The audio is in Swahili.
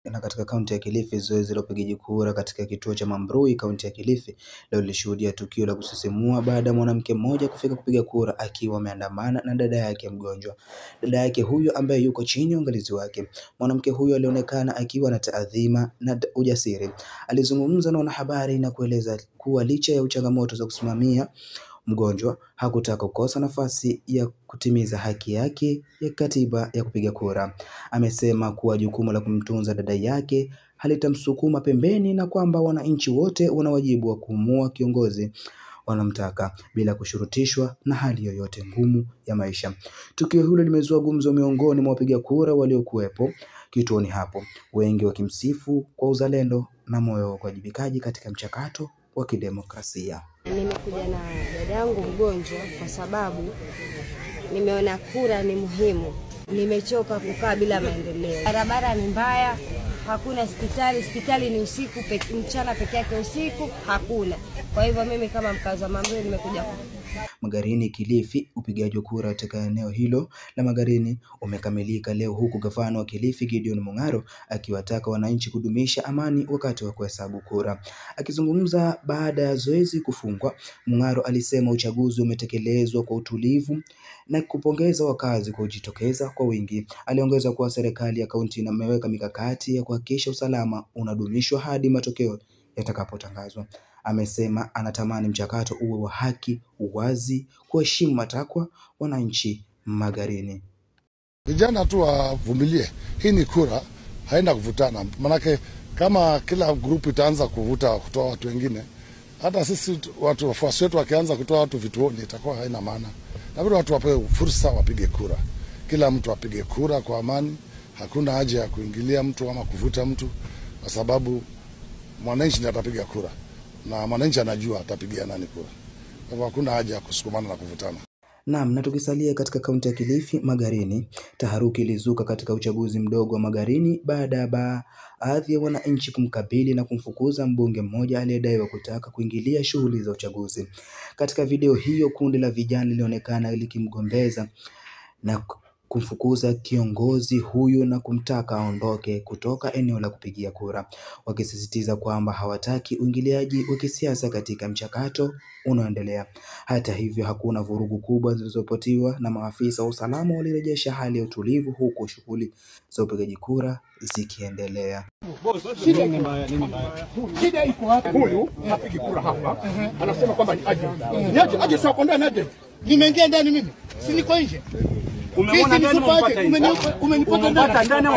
Na katika kaunti ya Kilifi, zoezi la upigaji kura katika kituo cha Mambrui, kaunti ya Kilifi, leo lilishuhudia tukio la kusisimua baada ya mwanamke mmoja kufika kupiga kura akiwa ameandamana na dada yake mgonjwa. Dada yake huyo ambaye yuko chini ya uangalizi wake. Mwanamke huyo alionekana akiwa na taadhima na ujasiri. Alizungumza na wanahabari na kueleza kuwa licha ya changamoto za kusimamia mgonjwa, hakutaka kukosa nafasi ya kutimiza haki yake ya katiba ya kupiga kura. Amesema kuwa jukumu la kumtunza dada yake halitamsukuma pembeni na kwamba wananchi wote wana wajibu wa kuamua kiongozi wanamtaka bila kushurutishwa na hali yoyote ngumu ya maisha. Tukio hilo limezua gumzo miongoni mwa wapiga kura waliokuwepo kituoni hapo, wengi wakimsifu kwa uzalendo na moyo wa kuwajibikaji katika mchakato wa kidemokrasia. Nimekuja na dada yangu mgonjwa kwa sababu nimeona kura ni muhimu. Nimechoka kukaa bila maendeleo. Barabara ni mbaya, hakuna hospitali, hospitali ni usiku mchana peke yake, usiku hakuna. Kwa hivyo mimi kama mkazi wa Mambrui nimekuja. Magarini Kilifi, upigaji wa kura katika eneo hilo la Magarini umekamilika leo, huku gavana wa Kilifi Gideon Mung'aro akiwataka wananchi kudumisha amani wakati wa kuhesabu kura. Akizungumza baada ya zoezi kufungwa, Mung'aro alisema uchaguzi umetekelezwa kwa utulivu na kupongeza wakazi kwa kujitokeza kwa wingi. Aliongeza kuwa serikali ya kaunti imeweka mikakati ya kuhakikisha usalama unadumishwa hadi matokeo yatakapotangazwa. Amesema anatamani mchakato uwe wa haki, uwazi, kuheshimu matakwa wananchi Magarini. Vijana tu wavumilie, hii ni kura, haina kuvutana. Manake kama kila grupu itaanza kuvuta kutoa watu wengine, hata sisi watu wafuasi wetu wakianza kutoa watu vituoni itakuwa haina maana. Na vile watu wapewe fursa wapige kura. Kila mtu apige kura kwa amani, hakuna haja ya kuingilia mtu ama kuvuta mtu, kwa sababu mwananchi ndiye atapiga kura. Na mwananchi anajua atapigia nani kura. Kwa hivyo hakuna haja ya kusukumana na kuvutana. Naam, na tukisalia katika kaunti ya Kilifi Magarini, taharuki ilizuka katika uchaguzi mdogo wa Magarini baada ya baadhi ya wananchi kumkabili na kumfukuza mbunge mmoja aliyedaiwa kutaka kuingilia shughuli za uchaguzi. Katika video hiyo, kundi la vijana lilionekana likimgombeza na kumfukuza kiongozi huyu na kumtaka aondoke kutoka eneo la kupigia kura, wakisisitiza kwamba hawataki uingiliaji wa kisiasa katika mchakato unaoendelea. Hata hivyo, hakuna vurugu kubwa zilizoripotiwa na maafisa wa usalama walirejesha hali ya utulivu huku shughuli za upigaji kura zikiendelea. Shida iko wapi? Huyu hapigi kura hapa. Anasema kwamba ni agent. Ni agent, sio ndani agent. Nimeingia ndani mimi. Si niko nje. Umeona ndani, umenipata ndani.